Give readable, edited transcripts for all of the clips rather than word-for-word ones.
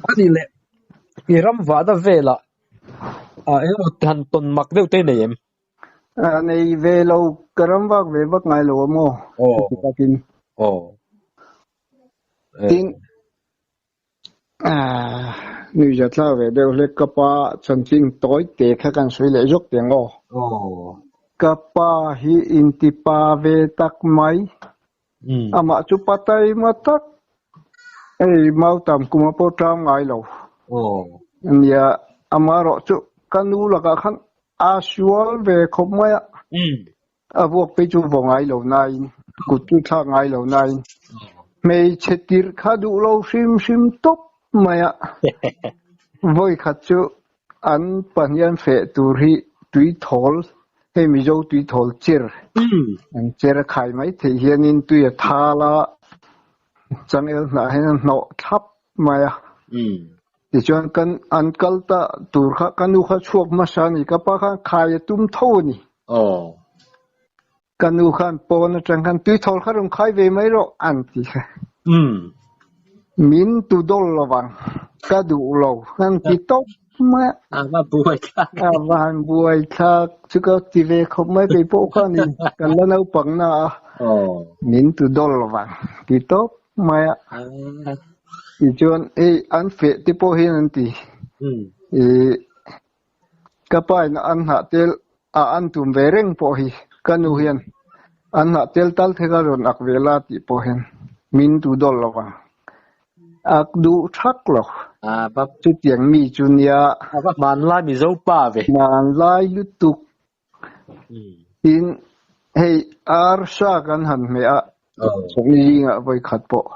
A nih leh i ram vahna velah ah engemaw han tawn mak deuh te i nei em? Nei ve lo, ka ram vak ve vak ngai lo a maw? Heti takin. Tin, nuihza thlak ve deuh hlek ka pa chanchin tawi te kha kan sawi leh zawk teh ang aw. Ka pa hi intipa ve tak mai. Amah chu pa taima tak hei mautam kuma pawh ṭam ngai lo a nia. Amaherawh chu ka nu lakah khan a sual ve khawp mai a. A vuak phei chu vaw ngai lo nain, kut chu thlak ngai lo nain, hmeichhe tirh kha duh lo hrim hrim tawp mai a. Vawi khat chu an pahnian feh tur hi tuithawl, hei Mizo tuithawl cher, an cher a khai mai theih hianin tui a thal a, changel hnah hian a hnawh thlap mai a. Tichuan kan an kal ta tur kha ka nu kha chhuak hmasa a ni, ka pa khan khai a tum tho a ni. Ka nu khan pawn atang khan tuithawl kha rawn khai ve mai rawh an ti kha. Min tu dawl lo vang, ka duh lo an ti tawp mai a. A va buai thlak. A va han buai thlak chu ka ti ve khawp mai kei pawh kha ni, kan la naupang na a. Min tu dawl lo vang ti tawp mai a. Tichuan hei an feh te pawh hian an ti. Ih ka pa in an hnah tel a an tum ve reng pawh hi ka nu hian an hnah tel tal thek a rawn ak ve la tih pawh hian min tu dawl lo vang. Ak duh thak lo. Chutiang mi chu nia. A va hmanlai Mizo pa ve. Hmanlai lutuk. Tin, hei arsa kan han hmeh a, chawhni zingah vawi khat pawh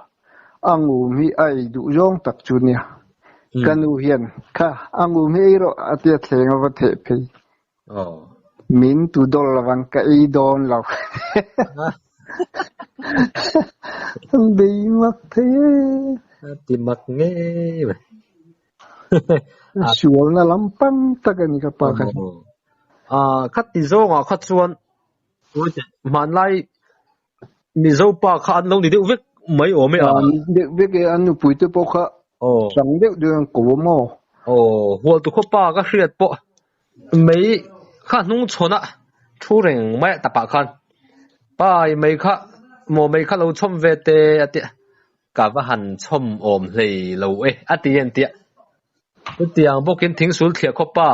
a ngum hi a ei duh zawng tak chu nia. Ka nu hian, Kha, a ngum hi ei rawh a tia thleng a va theh phei. Min tu dawl lovang ka ei dawn lo. An bei mak thei e. A ti mak ngei mai. Sualna lam pang tak a ni ka pa kha. Kha ti zawngah kha chuan hmanlai Mizo pa kha an lo ni deuh vek mai awm e a. Ni deuh vek e, an nupui te pawh kha chang deuh deuh an ko awm aw. Aw, Hualtu khaw pa ka hriat pawh mei kha hnung chhawn a thu reng mai a tapah khan pa i mei kha maw mei kha lo chhawm ve te a tia. Ka va han chhawm awm hlei lo e a ti en tia. Chutiang bawkin thingsul thliah khaw pa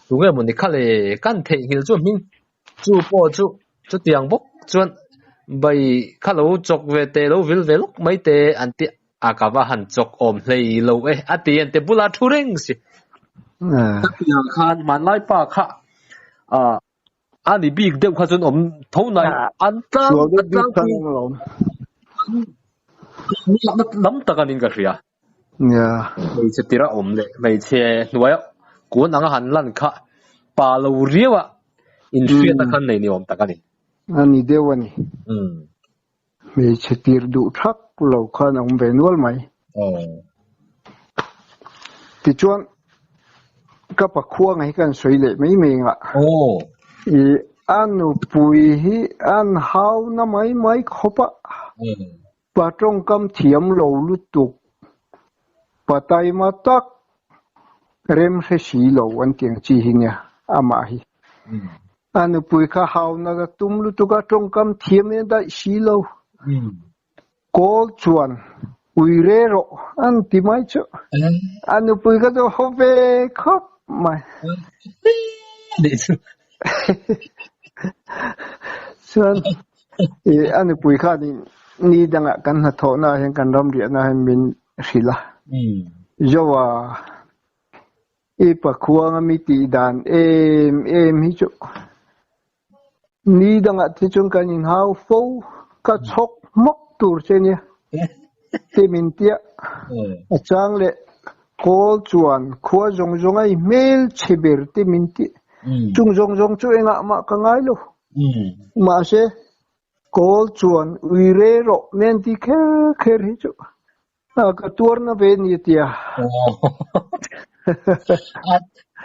tunge maw ni kha le kan theihnghilh chu hming chu pawh chu chutiang bawk chuan bai kha lo chawk ve te lo vil ve lawk mai te an tia a ka va han chawk awm hlei lo e a ti en tia bula thu reng si. Chutiang khan hmanlai pa kha ah A ni bik deuh kha chuan awm tho nai an tlang an tlangpui lakna lam tak a niin ka hria. Hmeichhe tira awm leh hmeichhe hnuaia kun anga han lan kha pa lo riau a inhriatna khan nei ni awm tak a ni. A ni deuh a ni. Hmeichhe tir duh thak lo khan a awm ve nual mai. Tichuan, ka pakhuanga hi kan sawi leh mai mai ngah. I a nupui hi an hau na mai mai khawp a, pa tawngkam thiam lo lutuk, pa taima tak rem hre si lo an ti ang chi hi nia amah hi. A nupui kha hauna ka tum lutuk a, tawngkam thiam in a daih si lo. Kawl chuan ui re rawh an ti mai chu. A nupui kha chu haw ve khawp mai. Chuan a nupui khanin ni dangah kan hnathawhna ah hian kan ramriahna ah hian min hrilh a. Zoa I pakhuanga mi tih dan em em hi chu ni dangah te chuan kan inhau fo, ka chhawk hmawk tur che nia ti min tia a chang leh kawl chuan khua zawng zawng a i hmel chhe ber ti min ti chung zawng zawng chu engah mah ka ngai lo mahse kawl chuan ui re rawh nen ti kher kher hi chu A ka tuar na ve ni tia. A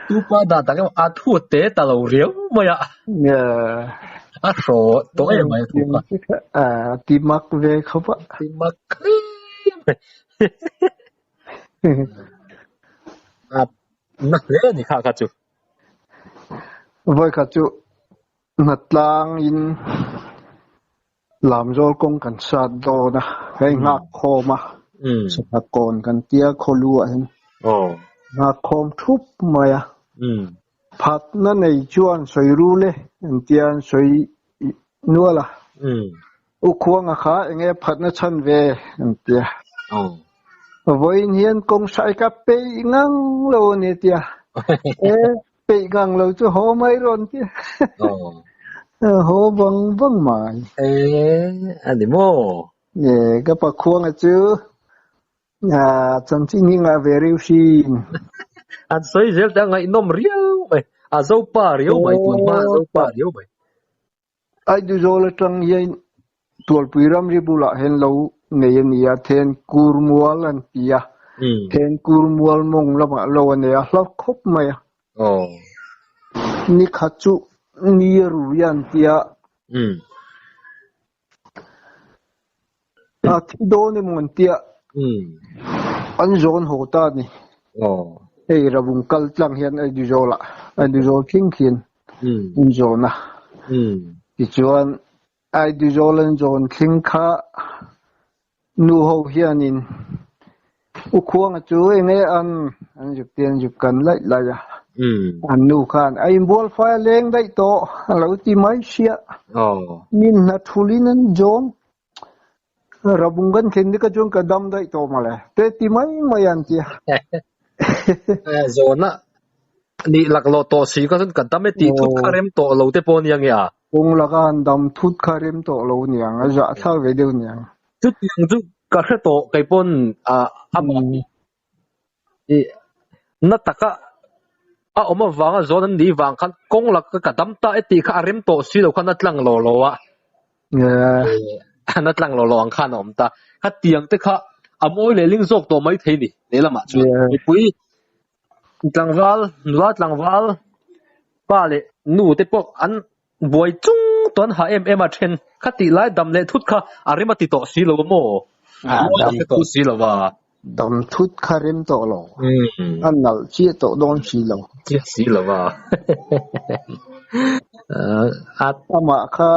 tu pa dan tak emaw a thu te ta lo riau mai a. A hraw tawh em mai a thu kha. A ti mak ve khawp a. Ti mak hle mai. A na hle a ni kha kha chu. Vawi khat chu hnatlang in Lamzawl kawng kan sat dawn a, hei nghak khawm a, sangha kawn kan tia khawlu ah hian nghak khawm thup mai a, phatna nei chuan sawi rul e an tia an sawi nual a, U Khuanga kha enge phatna chhan ve an tia, vawiin hian kawng hrai ka peih ngang lo a ni a tia, e Peih ngang lo chu haw mai rawn ti. Haw vang vang mai. E, a ni maw? E, ka pa khuanga chu chanchin hi ngah ve riu hrin. An sawi zel te a ngaihnawm riau mai. A zopa riau mai tun hma a zopa riau mai. Aiduzawl atang hian Tualpui ramri bulah hian lo nei a ni a, then kur mual an ti a, then kur mual mawng lamah lo a nei a, hla khawp mai a. Ni khat chu ni a rui a an ti a, a thi dawn emaw an ti a, an zawn haw ta a ni. Hei Rabung kal tlang hian Aiduzawlah, Aiduzawl thleng khian an zawn a, tichuan Aiduzawl an zawn thleng kha nu ho hianin U Khuanga chu enge an an zuk te an zuk kan laih laih a, an nu khan a inbual fai a leng daih tawh a lo ti mai sia, min hna thulin an zawn Rabung kan thlen te kha chuan ka dam daih tawh mawle te ti mai mai an tia. Zawhna nih laklawh tawh si kha chuan ka dam e tih thut kha rem tawh lo te pawh nia nge a? Kawng laka han dam thut kha rem tawh lo niang, a zahthlak ve deuh niang. Chutiang chu ka hre tawh kei pawn a amah i na taka a awm avanga zawn an nih vang khan kawng laka ka dam ta e tih kha a rem tawh si lo khan a tlang lo lo a. Na tlang lo lo ang khan a awm ta. Khatiang te kha a mawi leh ling zawk tawh mai thei ni lehlamah chuan mipui tlangval, nula tlangval pa leh nu te pawh an buai chung tawh an hah em em a then. Khatih lai dam leh thut kha a rem a ti tawh si lo a maw? A mawi a hre tawh si lo a. Dam thut kha rem tawh lo. A nalh chiah tawh dawn si lo. Chiah si lo a. Amah kha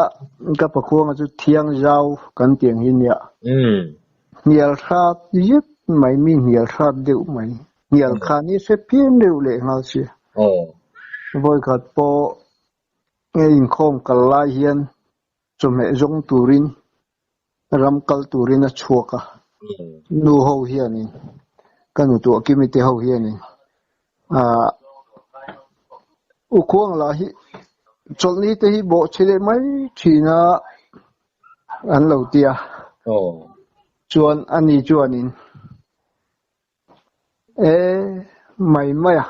ka pakhuanga chu thiang zau kan tih ang hi nia. Hnial hrat zet mai, mi hnial hrat deuh mai. Hnial khan hi hre phian deuh leh nghal sia. Vawikhat pawh nge inkhawm kal lai hian chawhmeh zawng turin ram kal turin a chhuak a. Nu ho hianin, ka nu tuah kimi te ho hianin aah U Khuang lah hi chawlhni te hi bawh chhe leh mai thin a an lo ti a. Chuan ani chuanin E mai mai a.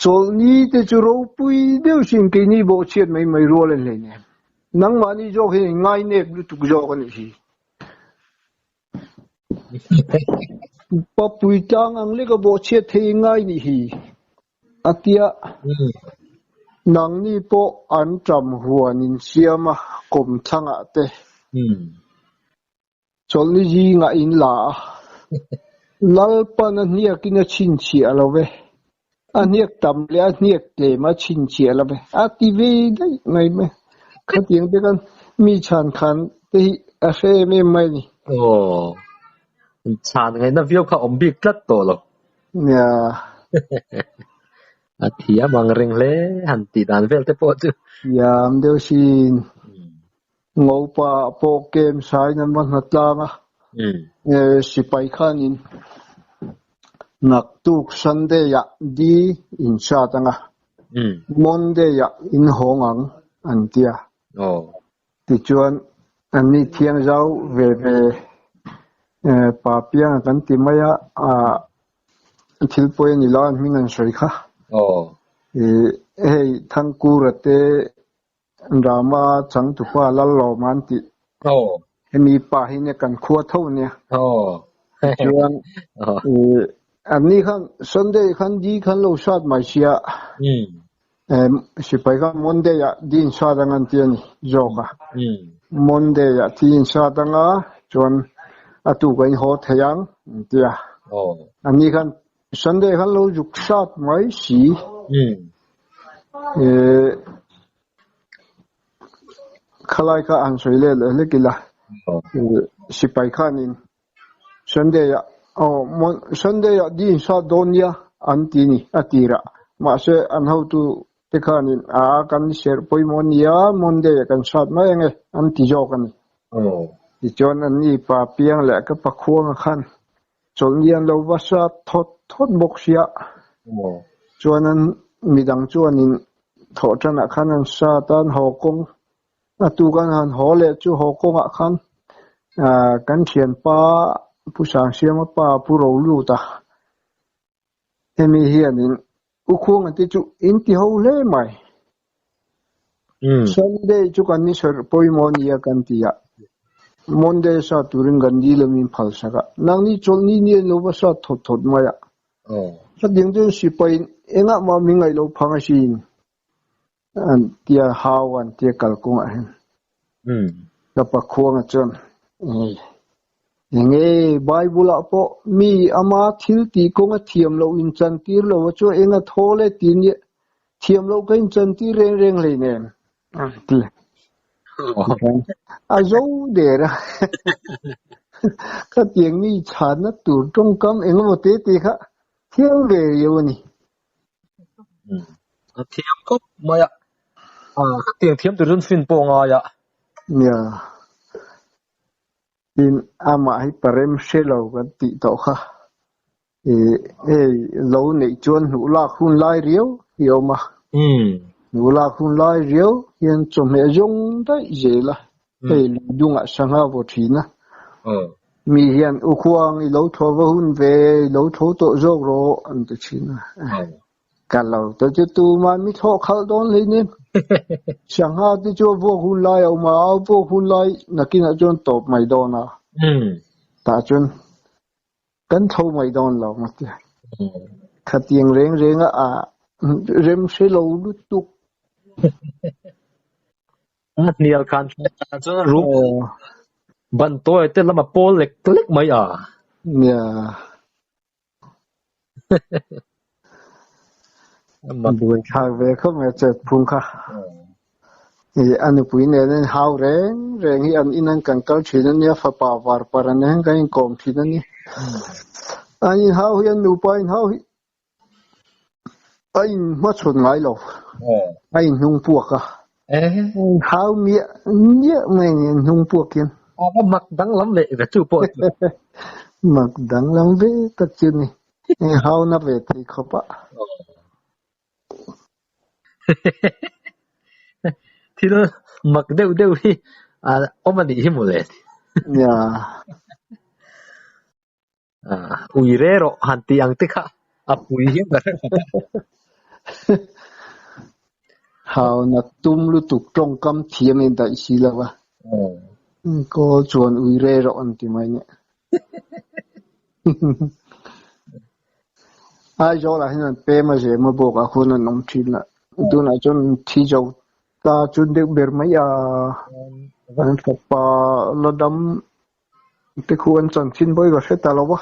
Chawlhni te chu ropui deuh sin keini bawhchhiat mai mai rual an hlei nen. Nangmahni zawk hian in ngainep lutuk zawk a nih hi. Papui tlang ang leka bawhchhiat thei in ngai nih hi. A tia, nangni pawh an ṭam huan in siam a kawmthlangah te. Chawlhni zingah in la a, Lalpan a hniakin a chhinchhiah lo ve, a hniak tam leh a hniak tlem a chhinchhiah lo ve, a ti ve daih mai mai. Khatiang te khan mi chhan khan te hi a hre em em mai a ni. Aw, chhan ngaihna viau kha awm bik tlat tawh lo. Nia. A thiam ang reng hle han tih dan vel te pawh chu. Thiam deuh sin. Ngopa pawh kem sain an va hna tlang a, sipai khanin naktuk Sunday ah di in hrat ang a, Monday ah in hawng ang an ti a. Tichuan anni thiang zau ve ve pa pianga kan ti mai a, thil pawi a ni lo a hming an sawi kha. Hei Thangkura te Rama changtupa Lallawma an tih. Hemi pa hi nia kan khua tho nia. Tichuan anni khan Sunday khan di khan lo hrat mai sia. Sipai khan Monday ah di in hrat ang an ti a ni zawk a. Monday ah thi in hrat ang a chuan a tuk ah in haw thei ang an ti a. Ani khan Sunday khan lo zuk sat mai si. Khalai kha han sawi leh leh hlek ila. Sipai khanin Sunday ah aw Sunday ah di insat dawn nia an ti ni a tirah. Mahse an hotu te khanin a kan serh pawimawh nia Monday ah kan sat mai ange an ti zawk a ni. Tichuan anni pa piang leh ka pakhuanga khan chawlhni an lo va sat thawt thawt bawk sia. Chuan an midang chuanin thawh tanah khan an sat a, an haw kawng a tuk an han haw leh chu haw kawngah khan kan thianpa Pu Sangsiama pa Pu Roluta hemi hianin U Khuanga te chu in ti ho hle mai. Sunday chu kan ni serh pawimawh nia kan ti a, Monday sa turin kan dil a min phal sak a, nangni chawlhni ni an lo va sat thawt thawt mai a. Hetiang chuan sipai engah mah min ngaih loh phang asin an tia hau an tia kalkawngah hian. Ka pa Khuanga chuan Enge Bible ah pawh mi ama thil tih kawnga thiam loh in chan tir lo a chuan enga thawl e tih nia thiam loh ka in chan tir reng reng hlei nen an ti. A zo der a khatiang mi chhanna tur tawngkam engemaw te te kha thiam ve riau a ni. A thiam khawp mai a, khatiang thiam tur chuan fin pawh a ngai a. Nia. Tin, amah hi parem hre lo kan tih tawh kha. Ih, hei lo neih chuan hnuh lak hun lai riau hi a awm a. Hnuh lak hun lai riau hian chawhmeh zawng daih zel a, hei lui dungah sangha vaw thin a. Mi hian u khuang i lo tho va hun ve, i lo tho tawh zawk rawh an ti thin a. Ka lo te chu tumah mi thlawh khalh dawn hlei nen. Sangha te chu a vuak hun lai a awm a, a vuak hun lai nakinah chuan tawp mai dawn a. Tah chuan kan tho mai dawn lo a ti. Khatiang reng reng a rem hre lo lutuk. A hnial khan chuan rum ban tawi te lam a pawl lek lek mai a. Nia. Buaithlak ve khawp mai chet phung kha. Ih a nupui nen an hau reng reng hi an in an kan kal thin a nia fapa var par an eng kan inkawm thin a ni. An inhau hi an nupa inhau hi a inhmachhawn ngai lo. A inhnung puak a. Hau miah miah mai a ni an hnung puak hian. A va mak danglam leh ve chu pawh chu. Mak danglam ve tak chu ni. Hau na ve thei khawp a. Thil mak deuh deuh hi a awm a nih hi mawle. Nia. Ui re rawh han tih ang te kha a pui hian ka hre khat a. Hauna tum lutuk tawngkam thiam in daih si lo a. Kawl chuan ui re rawh an ti mai nia. Aizawl ah hian an pem a zem a bawk ah khuan an awm thin a. Tunah chuan thi zo ta chu deuh ber mai a. An fapa la dam Te khu an chanchin bawi ka hre ta lo va.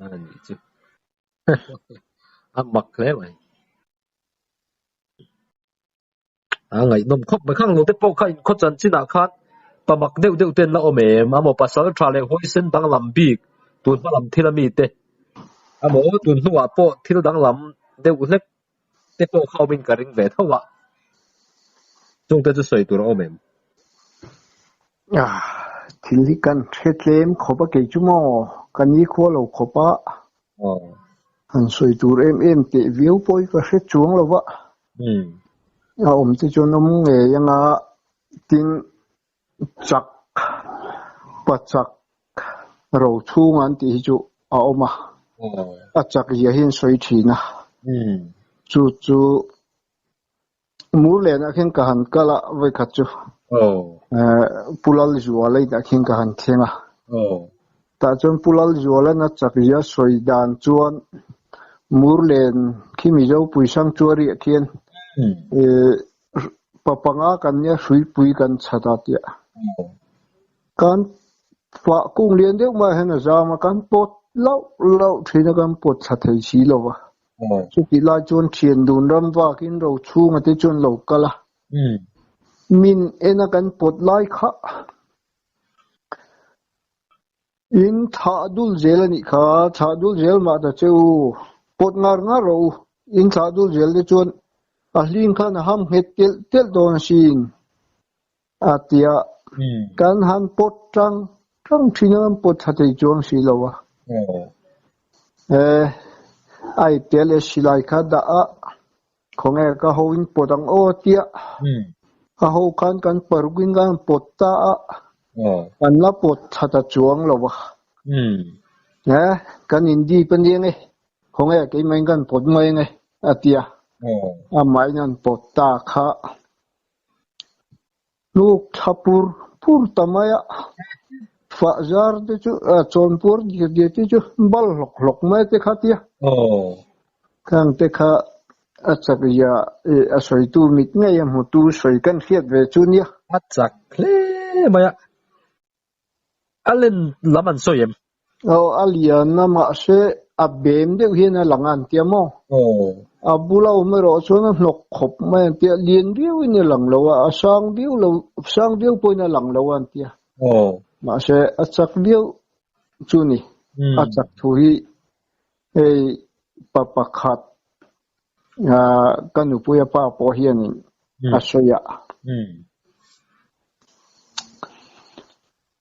A nih chu. A mak hle mai. A ngaihnawm khawp mai. Khang lo te pawh kha inkhaw chanchinah khan pa mak deuh deuh te an la awm em? Amaw pasal tha leh huaisen danglam bik tun hma lam thil ami te amaw tun hnuah pawh thil danglam deuh hlek te pawh kha awmin ka ring ve tho a, chungte chu sawi tur a awm em? Thil hi kan hre tlem khawp a kei chu maw? Ka ni khua lo khawp a, han sawi tur em em teh viau pawh hi ka hre chuang lo va, a awm te chuan awm ngei anga tin chak pa chak ro chhung an tih hi chu a awm a, a chak zia hi an sawi thin a, chu chu Murlenah khian ka han kal a vawikhat chu Pu Lalzuala inah khian ka han thleng a, tah chuan Pu Lalzuala'n a chak zia sawi dan chuan Murlen khi Mizo Puisang Chuariah khian Pa panga kan nia hruipui kan chhat a tia. Kan. Fah kung lian deuh mai hian a zam a, kan pawt lauh lauh thin a, kan pawt thla thei si lo va. Chutih lai chuan thian dun ram vakin ro chhunga te chuan lo kal a, min en a kan pawt lai kha in thlah dul zel a nih kha, thlah dul zel mah ta che u, pawt ngar ngar rawh u, in thlah dul zel te chuan a hling khan a ham nghet telh telh dawn asin. A ti a, kan han pawt tang tang thin a, kan pawt tha thei chuang si lo a. E, a ipte leh silai kha dah a, khawnge ka ho in pawt ang aw a ti a, a ho khan kan paruk in kan han pawt ta a, kan la pawt tha ta chuang lo a. E, kan in dip a nia nge, khawnge keimah in kan pawt mai nge a ti a, amah in an pawt ta kha. Hnuk thla pur pur ta mai a, fah zar te chu chawn pur diat diat te chu bal hlawk hlawk mai te kha tia. Khang te kha a chak zia a sawitu mit ngei a hmutu sawi kan hriat ve chu nia. A chak hle mai a, a len lam an sawi em? Aw, a lian a, mahse a bem deuh hian a lang a an tia maw? A bula awm erawh chuan a hnawk khawp mai an tia, lian viauin a lang lo a, a sang viau lo, sang viau pawhin a lang lo a an tia. Mahse a chak viau chu ni, a chak thu hi hei pa pakhat ka nupuia pa pawh hianin a sawi a.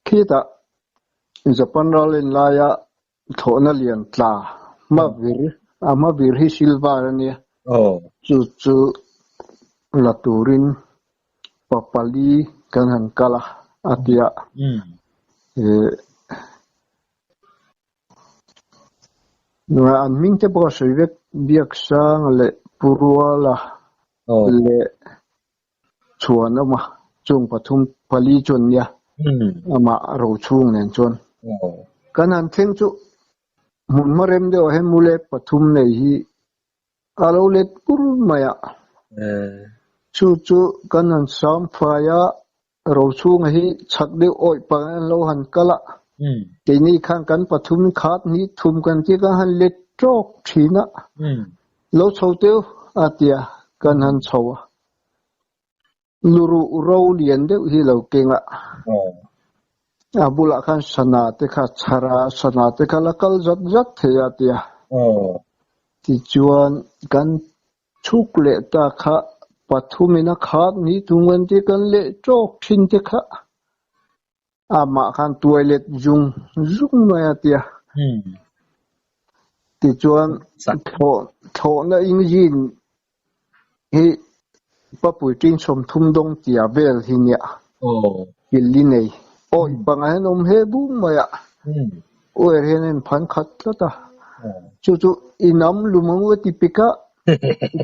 Khitah Japan ral en laia thlawhna lian tla hma vir, a hma vir hi silver a nia, chu chu la turin pa pali kan han kal a, a ti a. An hming te pawh a sawi vek, Biaksanga leh Pu Ruala leh Chhuan awm a, chung pathum pali chuan nia, amah ro chhung nen chuan. Kan han thleng chu hmun hma rem deuhah hian mule pathum nei hi a lo let pur mai a. Chu chu kan han sam fai a, ro chhunga hi chhak deuh awih pah an lo han kal a. Keini khan kan pathum khat hnih thum kan tia kan han let tawk thin a. Lo chho teuh a tia kan han chho a. Luruh ro lian deuh hi lo keng a, a bulah khan sana te kha chhar a, sana te kha la kal zat zat thei a tia. Tichuan kan chhuk leh ta kha pathumin a khat ni tum kan tia kan leh tawk thin te kha amah khan tuailet zung zung mai a tia. Tichuan thlawhna engine hi papui ṭin 30 dawng tia vel hi nia kil i nei. Awih pangah hian awm he bung mai a, uair hian a inphan khat tlat a. Chu chu i nam lum ang u a ti pik a,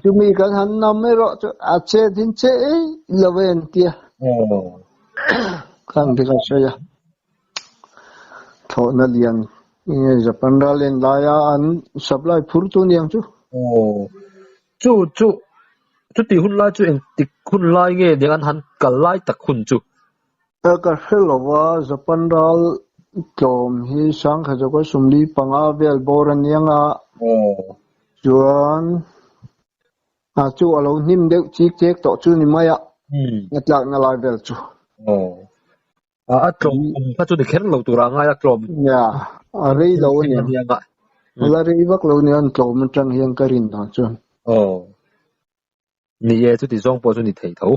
chumi kan han nam erawh chu a chet hin che ei lo e an tia. Khang te kha sawi a, thlawhna lian Japan ral en laia an supply phur tu niang chu. Aw, chu chu chuti hun lai chu engtik hun lai nge nia an han kal lai tak hun chu? Ka hre lo va, Japan ral tlawm hi sangkhat zawka 45 vel bawr a niang a, chuan a chu a lo hnim deuh chik chek tawh chu ni mai a, a tlakna lai vel chu. Aw, a tlawm kum kha chu ni kher lo tura ngai a tlawm. Nia, a rei lo a nia. La rei vak lo nia an tlawm atang hian ka rin dan chuan. Aw, ni e, chuti zawng pawh chu ni thei tho.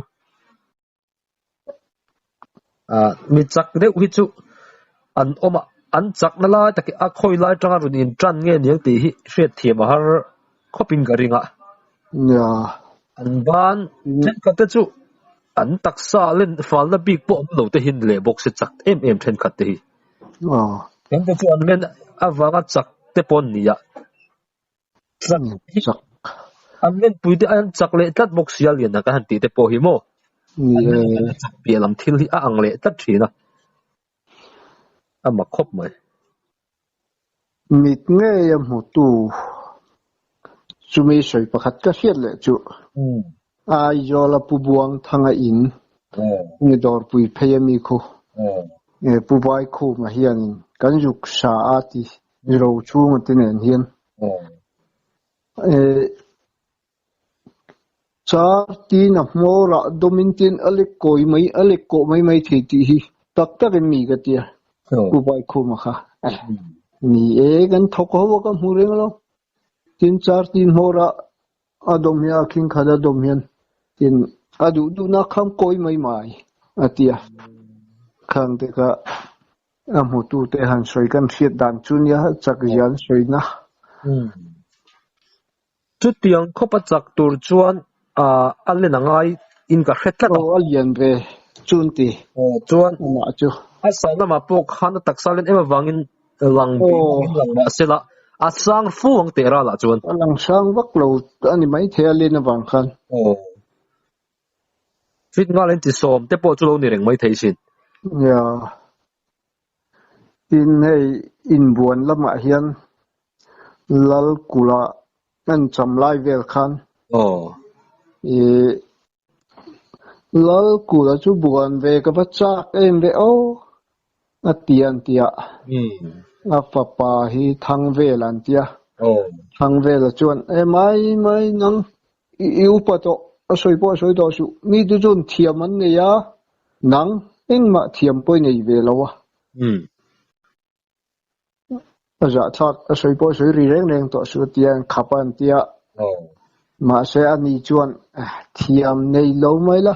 Mi chak deuh hi chu an awm a, an chakna lai tak hi a khawi lai atanga rawn intan nge niang tih hi hriatthiam a har khawpin ka ring a. Nia. An ban thenkhat te chu an taksa len falna bik pawh awm lo te hi ni leh bawk se chak em em thenkhat te hi. Kan te chu an len avanga chak te pawh an ni a. Chak hi an lenpui te an chak leh tlat bawk sia lian ang kan han tih te pawh hi maw? An len chak piah lam thil hi a ang leh tlat thin a, a mak khawp mai. Mit ngei a hmutu chumi sawi pakhat ka hriat leh chu Aizawl a Pu Buang Thanga in ni dawrpui phei a mi khu. Pu Vaikhuma hianin kan zuk sa a ti Rochhunga te nen hian. Char tin a hmawrah dawmin tin a lek kawi mai a lek kawh mai mai thei tih hi tak takin mi ka tia Pu Vaikhuma kha. Ni e, kan thawk ho a ka hmu reng lo. Tin char tin hmawrah a dawm hian a khing khat a dawm hian tin a duh duhna kham kawi mai mai a tia. Khang te kha a hmutute han sawi kan hriat dan chu nia chak zia an sawina. Chutiang khawp a chak tur chuan a len a ngai in ka hre tlat a. Aw a lian ve chun ti. Aw chuan amah chu. A sa lamah pawh khan a taksa len em avangin lang bih bawkin lang mah sela a sang fu ang teh ralah chuan. A lang sang vak lo a ni maithei a len avang khan. Aw. Fit nghal in ti sawm te pawh chu lo ni reng maithei sin. Nia. Tin, hei inbuan lamah hian Lalkulha an cham lai vel khan ih Lalkulha chu buan ve ka va chak em ve aw a ti an ti a, a fapa hi Thangvela an ti a, Thangvela chuan e mai mai nang i upa tawh a sawi pawh a sawi tawh suh, mi te chuan thiam an nei a, nang engmah thiam pawh i nei ve lo a. A zahthlak a sawi pawh a sawi ri reng reng tawh suh a tia an khap a an tia. Mahse ani chuan thiam nei lo mai la,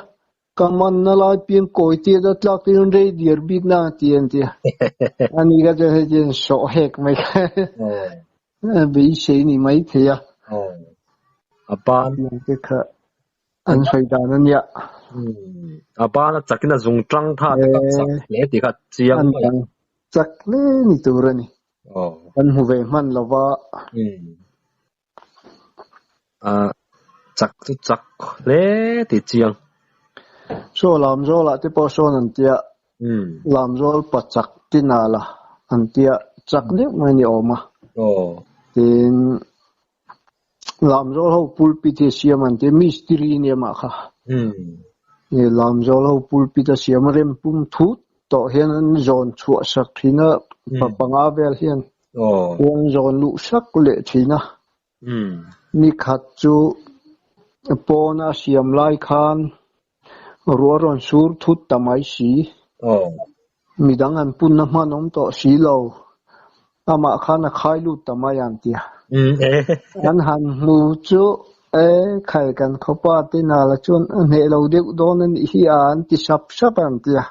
ka manna lai piang kawi tiat a tlak te hian rei diar bik na a ti an tia. Ani kha chuan hei chuan sawh hek mai kha a beisei ni mai thei a. A ban te kha An sawi dan a nia. A ban a chakin a zung tang tha te kha chak hle tih kha chiang mai. An chak hle ni tur a ni. Kan hmu ve hman lo va. A chak chu chak hle tih chiang. Saw Lamzawlah te pawh sawn an tia. Lamzawl pa chak tinah la an tia chak deuh mai ni awm a. Tin. Lamzawl ho pulpit hi a siam an tia mistiri a nia mah kha. Lamzawl ho pulpit a siam a rem pum thut tawh hian an zawn chhuah sak thin a, pa panga vel hian an zawn luh sak leh thin a. Nikhat chu pawna a siam lai khan ruah rawn sur thut ta mai si. Midang an punna hman awm tawh si lo. Amah khan a khai lut ta mai an tia. An han hmu chu e khai kan khawpa te nala chuan a hneh lo deuh dawn a nih hi a an ti sap sap an tia.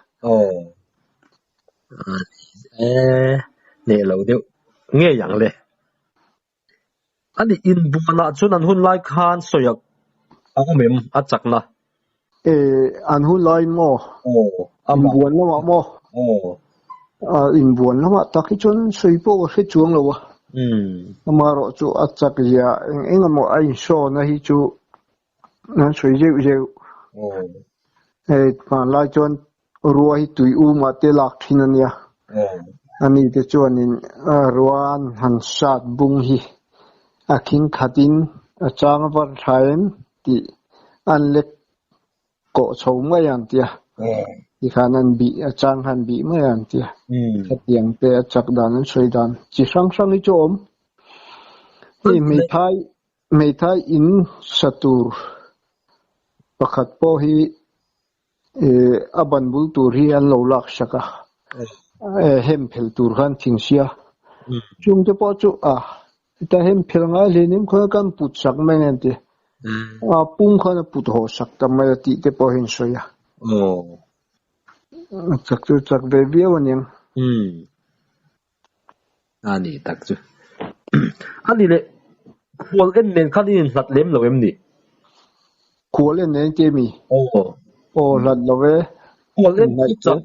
E hneh lo deuh ngei ang le. Ani inbuanah chuan an hun lai khan sawi a awm em a chakna? E, an hun lai maw? Aw, amah. Inbuan lamah maw? Aw. A inbuan lamah tak hi chuan sawi pawh ka hre chuang lo a. Amaherawh chu a chak zia eng eng emaw a insawn a hi chu an sawi zeuh zeuh. Aw. Hei hmanlai chuan Rua hi tui umah te lak thin a nia. Ani te chuanin rua an han sat bung hi a khing khatin a chang a var tha em tih an lek kawh chho mai ang tia. Tikhan an bih a chang khan bih mai ang tia. Khatiang te a chak dan an sawi dan chi hrang hrang hi chu a awm. Hei hmeithai hmeithai in sa tur pakhat pawh hi A ban bul tur hi an lo lak sak a, hem phel tur khan thing sia. Chung te pawh chu a heta hem phel ngai hlen em khawn kan put sak mai ang ti. A pum khan a put haw sak ta mai a tih te pawh hi an sawi a. Chak chu chak ve viau a niang. A ni tak chu. A ni leh, khual en nen khan i inhlat lem lo em ni? Khual en nen ti mi? Aw. Aw, hlat lo e. Khual en chu chak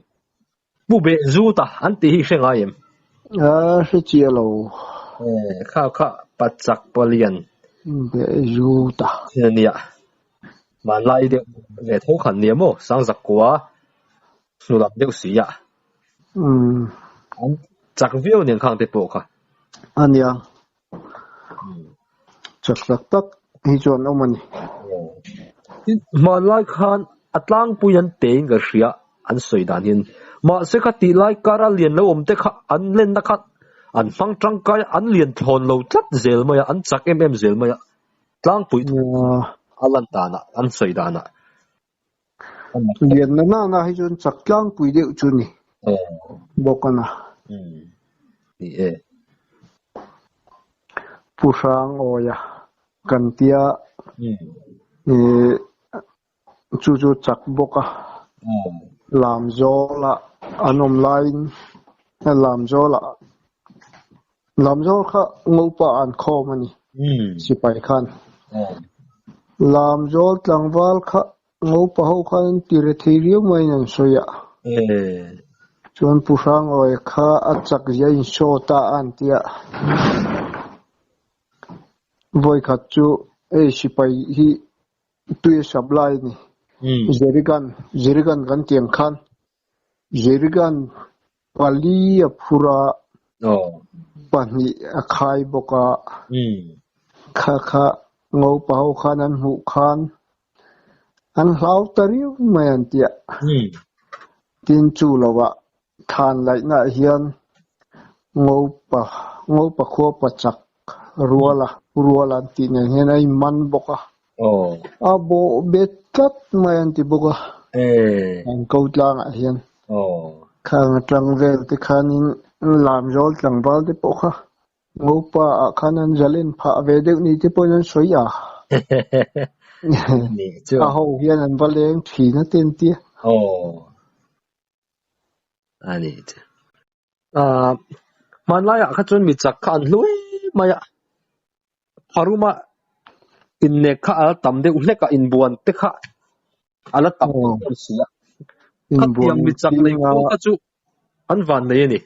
pu beh zut a, an tih hi i hre ngai em? A, hre chiah lo. Kha kha pa chak palian. Beh zut a. Nia, hmanlai deuh ve tho khan nia maw, Sangzakua hnulam deuh si a. An chak viau nen khang te pawh kha. A nia. Chak tak tak hi chuan awm a ni. Hmanlai khan a tlangpui an tein ka hria an sawi dan hian. Mahse kha tih lai kara lian lo awm te kha an lenna kha an hmang tangkai a, an lian thlawn lo tlat zel mai a, an chak em em zel mai a. Tlangpui a lan danah, an sawi danah. Lian na nana hi chuan chak tlangpui deuh chu ni bawk a na. Ni e. Pu Hrang Awia kan tia chu chu chak bawk a. Lamzawla an awm laiin Lamzawla Lamzawl kha Ngopa an khawm a ni sipai khan. Lamzawl tlangval kha Ngopa ho khan an ti re thei riau maiin an sawi a. Chuan Pu Hrangawi kha a chak zia in show ta a an ti a. Vawikhat chu hei sipai hi tui a sap lai a ni. Jerrycan, Jerrycan kan tih ang khan Jerrycan pali a phur a, pahnih a khai bawk a. Kha kha Ngopa ho khan an hmuh khan an hlau ta riau mai an ti a. Tin chu lovah thlan laihna ah hian Ngopa Ngopa khua pachak ruala ruala an tih nen hian a inman bawk a. A bawh bet tlat mai an ti bawk a. An ko tlangah hian khang atang vel te khanin Lamzawl tlangval te pawh kha Ngopa ah khan an zalen phah ve deuh ni te pawhin an sawi a. A ho hian an va leng thin a te an ti a. A ni chu. Hmanlaiah kha chuan mi chak kha an hlu em mai a. Pharuma innek kha a la tam deuh hlek a, inbuan te kha a la tam deuh em si a. Khatiang mi chak nei khua kha chu an van nei a ni.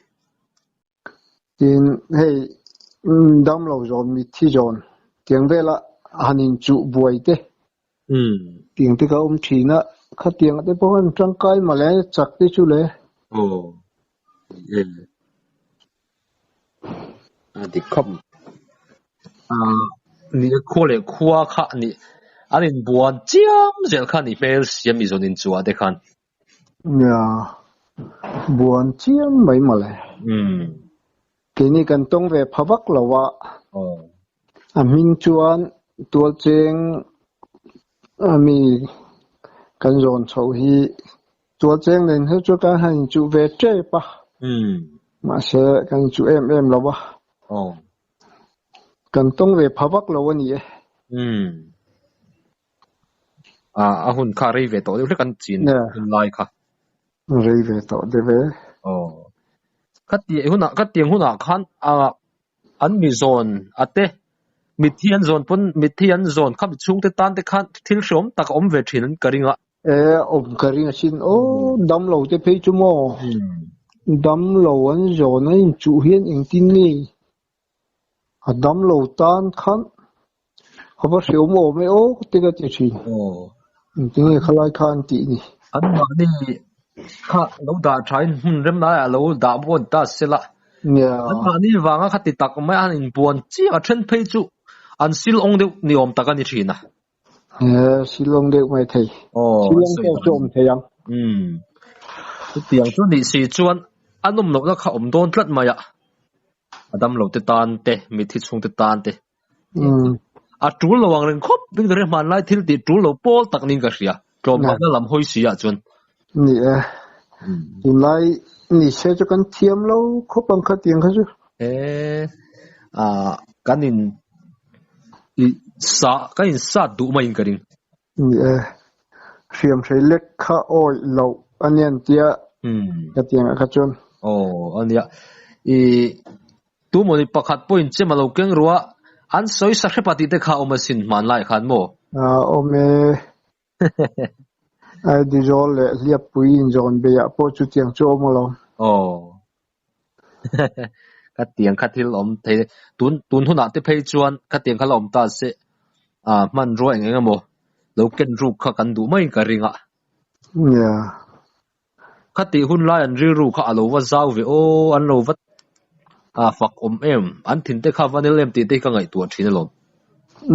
Tin, hei damlo zawn, mitthi zawn tiang vela han inchuh buai te tiang te kha awm thin a, khatiang te pawh khan tangkai mawle chak te chu le. Aw, ni e. A dik khawp. Ni e, khua leh khua kha ni an inbuan chiam zel kha ni hmel siam mi zawn inchuah te khan. Nia, buan chiam mai mawle. Keini kan tawng ve pha vak lo a, a hming chuan tualcheng ami kan zawn chhoh hi tualcheng nen hi chu kan han inchuh ve tep a, mahse kan inchuh em em lo a, kan tawng ve pha vak lo a ni e. A hun kha rei ve tawh deuh hlek an chin hun lai kha. Rei ve tawh deuh e. Aw. Khatiang hunah khatiang hunah khan an mi zawn a te mitthi an zawn pawn mitthi an zawn kha mi chhungte tan te khan thil hreawm tak a awm ve thin an ka ring a. E awm ka ring asin aw damlo te phei chu maw damlo an zawn a inchuh hian engtin nge A damlo tan khan a va hreawm awm e aw te ka ti thin. Engtinge khalai kha an tih ni? Anmahni kha lo dah thain hmun rem laiah lo dah bawn ta sela. Anmahni vanga kha ti tak mai a han inbuan chiah a then phei chu an sil awng deuh ni awm tak a ni thin a. Sil awng deuh mai thei. Sil awng pawh chu awm thei ang. Chutiang chu nih si chuan a nawm lohna kha awm dawn tlat mai a. A damlo te tan te, mitthi chhung te tan te. A tul lo ang reng khawp in ka hria hmanlai thil tih tul lo pawl tak niin ka hria. Tlawmngaihna lam hawi si ah chuan. Ni e. Tunlai ni se chu kan thiam lo khawp ang kha tiang kha chu. E kan in sa kan in sat duh maiin ka ring. Ni e. Hriam hrei lek kha awih loh a nia an tia ka tiang ah kha chuan. Aw a nia. I tumawni pakhat pawhin chem a lo keng ru a, an sawi sa hrepa tih te kha a awm asin hmanlai khan maw? Awm e. Ai Dizawl leh Hliappui inzawn beiah pawh chutiang chu a awm alawm. Aw. Ka tiang kha thil awm thei tun tun hunah te phei chuan ka tiang kha la awm ta se ah hmanrua eng eng emaw lo ken ruk kha kan duh maiin ka ring a. Nia. Khatih hun lai an rilru kha a lo va zau ve aw, an lo va ah fak awm em, an thin te kha va nel em tih te hi ka ngaihtuah thin alawm.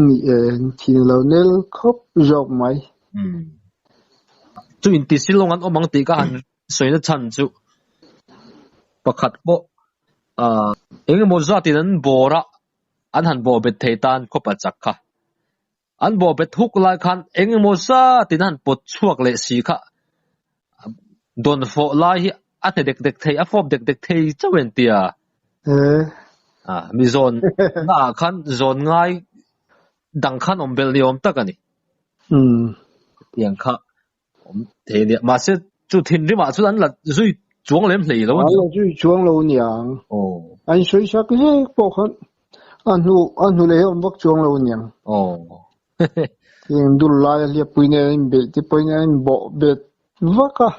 Ni e, thin lo nel khawp zawk mai. Umm. Chu inti silawng an awm ang tih ka han sawina chhan chu. Pakhat pawh ah engemaw zatin an bawr a, an han bawh bet thei tan khawpa chak kha. An bawh bet huk lai khan engemaw zatin an han pawt chhuak leh si kha dawn fawh lai hi a hne dek dek thei, a fawp dek dek thei chauh en tia. Ah mi zawn naah khan zawn ngai dang khan awm belh ni awm tak a ni. Tiang kha awm thei a nia. Mahse chu thinrimah chuan an la zui chuang lem hlei lo a An ni. la zui chuang lo aniang. Aw. An sawi sak lek pawh khan a hnu a hnu leh hi awm vak chuang lo aniang. Aw. Heng dul laia hliappui nen an inbeih te pawhin an inbawh bet vak a.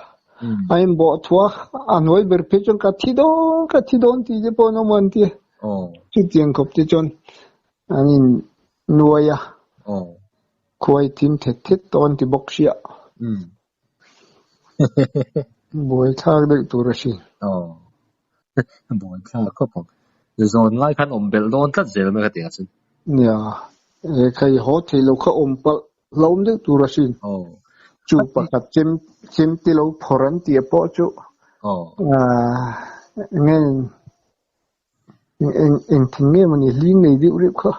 An inbawh thuah a hnuai ber phei chuan ka thi dawn ka thi dawn tih te pawh an awm an ti. Aw. Chutiang khawp te chuan an in nuai a. Aw. Khuai thim thet thet tawh an ti bawk sia. Buai thlak deuh tur a hrin. Aw. Buai thlak khawp ang. Zawn lai khan awm belh dawn tlat zel mai ka ti ang chuan. Nia, he khai haw thei lo kha awm palh hlauhawm deuh tur a hrin. Aw. Chu pakhat chem chem te lo phawrh an tih pawh chu. Aw. Ah, nge eng eng thing nge mawni hling nei deuh reuh kha.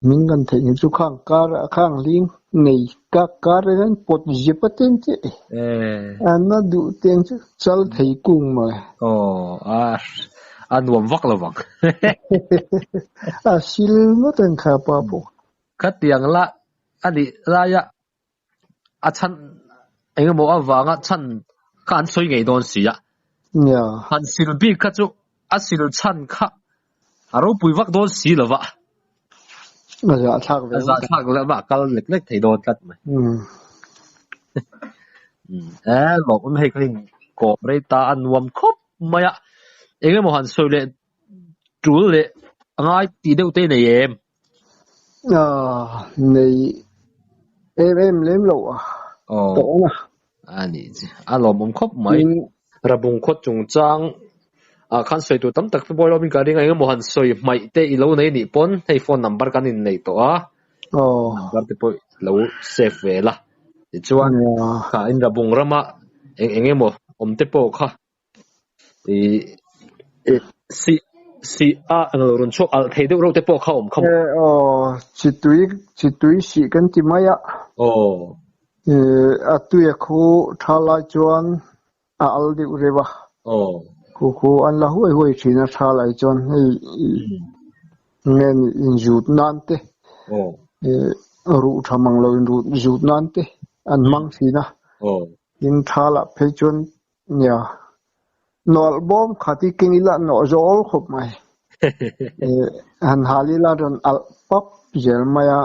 Min kan theih hi chu khang kar ah khang hling nei ka kar ah hian pawt zep a teng che an a duh teng chu chal thei kung mai. Aw a a nuam vak lo vang. A sil ngawt ang kha pa pawh. Khatiang la a nih laia a chhan engemaw avanga chhan kha an sawi ngei dawn si a. Nia. Han sil bik kha chu a sil chhan kha a ropui vak dawn si lo va. A zahthlak ve A zahthlak leh a kal lek lek thei dawn tlat mai. E lawm awm hei ka in kawm rei ta a nuam khawp mai a. Engemaw han sawi leh tul leh a ngai tih deuh te nei em? Nei em em lem lo a tawh a. A ni chi a lawmawm khawp mai. Rabung khaw chungchang ah khan sawi tur tam tak te pawh ilo awmin ka ring a, engemaw han sawi hmaih te ilo nei nih pawn hei phone number kan innei tawh a, number te pawh ilo save ve la tichuan kha in Rabung rama eng eng emaw awm te pawh kha Ih si si a englo rawn chhuak alh thei deuh reuh te pawh kha awm kha maw? E aw, chitui chitui sih kan ti mai a. Aw. E a tui a khu tha lai chuan a al deuh reuh a. Aw. Khu khu an la huai huai thin a tha lai chuan hei nge ni inzut nan te. Aw. E ruh tha mang lo in ruh zut nan te an hmang thin a. Aw. Tin tha lah phei chuan Nia, nawlh bawm khat hi keng ila nawh zawl khawp mai. Han hal ila rawn alh pap zel mai a,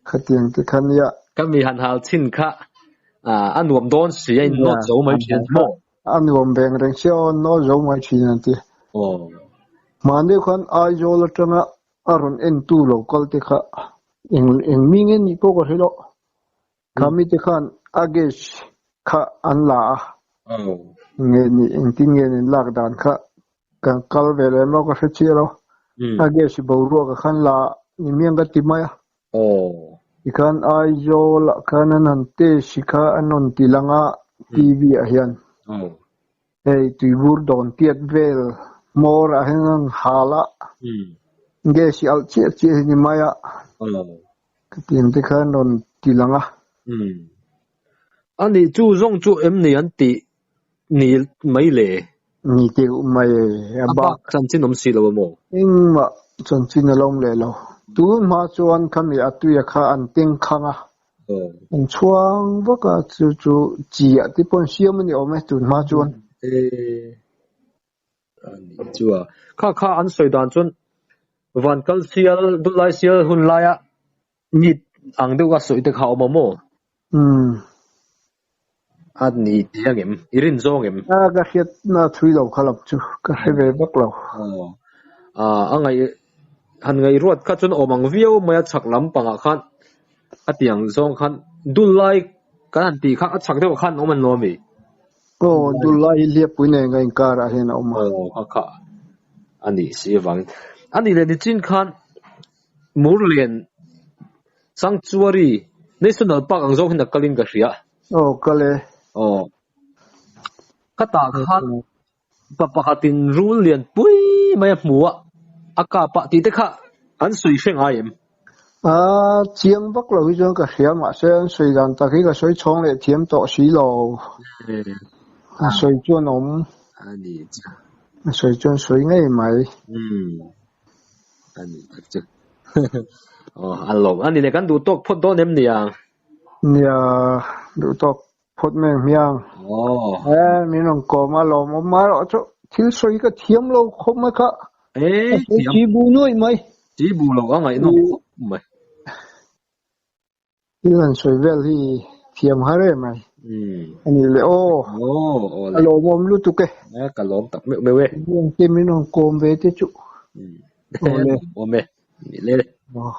khatiang te kha nia. Ka mi han hal chhin kha a nuam dawn si a, in nawt zo mai thin a maw? A nuam veng reng sia aw, nawt zo mai thin an ti. Hmanlai khan Aizawl atanga a rawn entu lo kal te kha eng eng mi nge nih pawh ka hre lo. Kha mite khan a gas kha an la a, nge ni engtin nge nin lak dan kha kan kal ve lem lo ka hre chiah lo. A gas boruak ah khan la ni miang ka ti mai a. Tikhan Aizawl ah khan an han test kha an rawn ti lang a TV ah hian. Hei tuibur dawn tiat vel hmawr ah hian an hal a, gas hi alh chiah chiah hi ni mai a. Khatiang te khan rawn ti lang a. Umm. A nih chu zawng chu em ni an tih ni mai le? Ni tih mai a A bak. bak chanchin awm si lo a maw? Engmah chanchin a lo awm leh lo. Tun hma chuan khami a tuia kha an teng khang a. An chhuang vak a, chu chu chi ah te pawh an siam a ni awm e tun hma chuan. E. A nih chu a. Kha kha an sawi dan chuan van kal sial, duhlai sial hun laia nit ang deuh a sawi te kha a awm a maw? Umm. A ni tih ang em? I rin zawng em? A ka hriat na thui lo kha lam chu ka hre ve vak lo. Aw. A ngaih han ngaihruat kha chuan awm ang viau mai a chhak lampangah khan a tiang zawng khan duhlai kan han tih kha a chhak deuh khan awm an lo a mi? Aw, duhlai hi hliappui nen ka inkarah hian a awm a. Aw, kha kha a nih si avangin. A nih leh nichin khan Murlen Sanctuary National Park ang zawng hian a kalin ka hria. Aw, kal e. Aw. Khatah khan pa pakhatin rul lian pui mai a hmu a, a kap a tih te kha an sawi hre ngai em? A chiang vak lo hi chuan ka hria mahse an sawi dan tak hi ka sawi chhawng leh thiam tawh si lo. A sawi chuan awm. A ni chu. A sawi chuan sawi ngei mai. Umm. A ni tak chu. Aw a lawm. A ni le kan duh tawk phawt dawn em niang? Nia, duh tawk phawt mai ang hmiang. Aw. E, min rawn kawm a lawmawm mai erawh chu thil sawi ka thiam lo khawp mai kha. E, Ka sawi thiam. chi bu nuaih mai. Chi bu lo a ngaihnawm khawp mai. Thil han sawi vel hi thiam har em mai. Umm. A ni le aw. Aw, aw A le. lawmawm lutuk e. E, ka lawm tak meuh meuh e. Heng te min rawn kawm ve te chu. Umm. Aw le. Lawmawm e. Ni le. Aw.